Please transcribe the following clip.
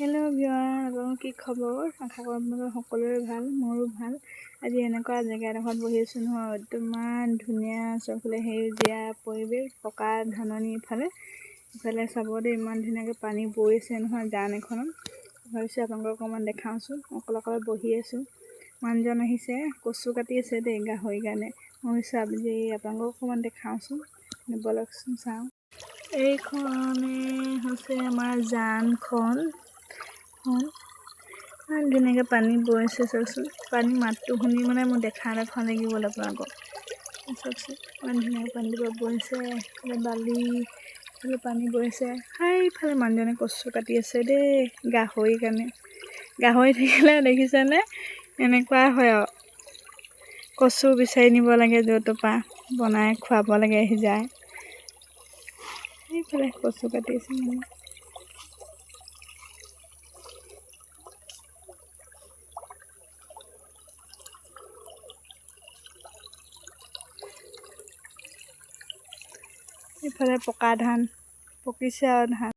Hello' viewer, আপোনালোকৰ কি খবৰ? আশা কৰোঁ আপোনালোকৰ সকলোৰে ভাল, মোৰো ভাল। আজি এনেকুৱা জেগা এডোখৰত বহি আছোঁ নহয়, ইমান ধুনীয়া, চবফালে সেউজীয়া পৰিৱেশ, পকা ধাননি। ইফালে ইফালে চাব দেই, ইমান ধুনীয়াকৈ পানী বৈ আছে নহয় জান এখনত। ভাবিছোঁ আপোনালোকক অকণমান দেখাওঁচোন। অকলে অকলে বহি আছোঁ। মানুহজন আহিছে, কচু কাটি আছে দেই গাহৰিৰ কাৰণে। মই ভাবিছোঁ আজি আপোনালোকক অকণমান দেখাওঁচোন, ব'লকচোন চাওঁ। এইখনে হৈছে আমাৰ জানখন। ইমান ধুনীয়াকৈ পানী বৈ আছে, চাওকচোন। পানী মাতটো শুনি মানে মোৰ দেখা দেখা লাগি গ'ল আপোনালোকক। চাওকচোন, ইমান ধুনীয়াকৈ পানীটো বৈ আছে। এইফালে বালি, এইফালে পানী বৈ আছে। সেইফালে মানুহজনে কচু কাটি আছে দেই গাহৰিৰ কাৰণে। গাহৰি থাকিলে দেখিছেনে এনেকুৱা হয় আৰু, কচু বিচাৰি নিব লাগে য'ৰ পৰা, বনাই খুৱাব লাগে সিজাই। সেইফালে কচু কাটি আছে মানে। এইফালে পকা ধান পকিছে আৰু ধান।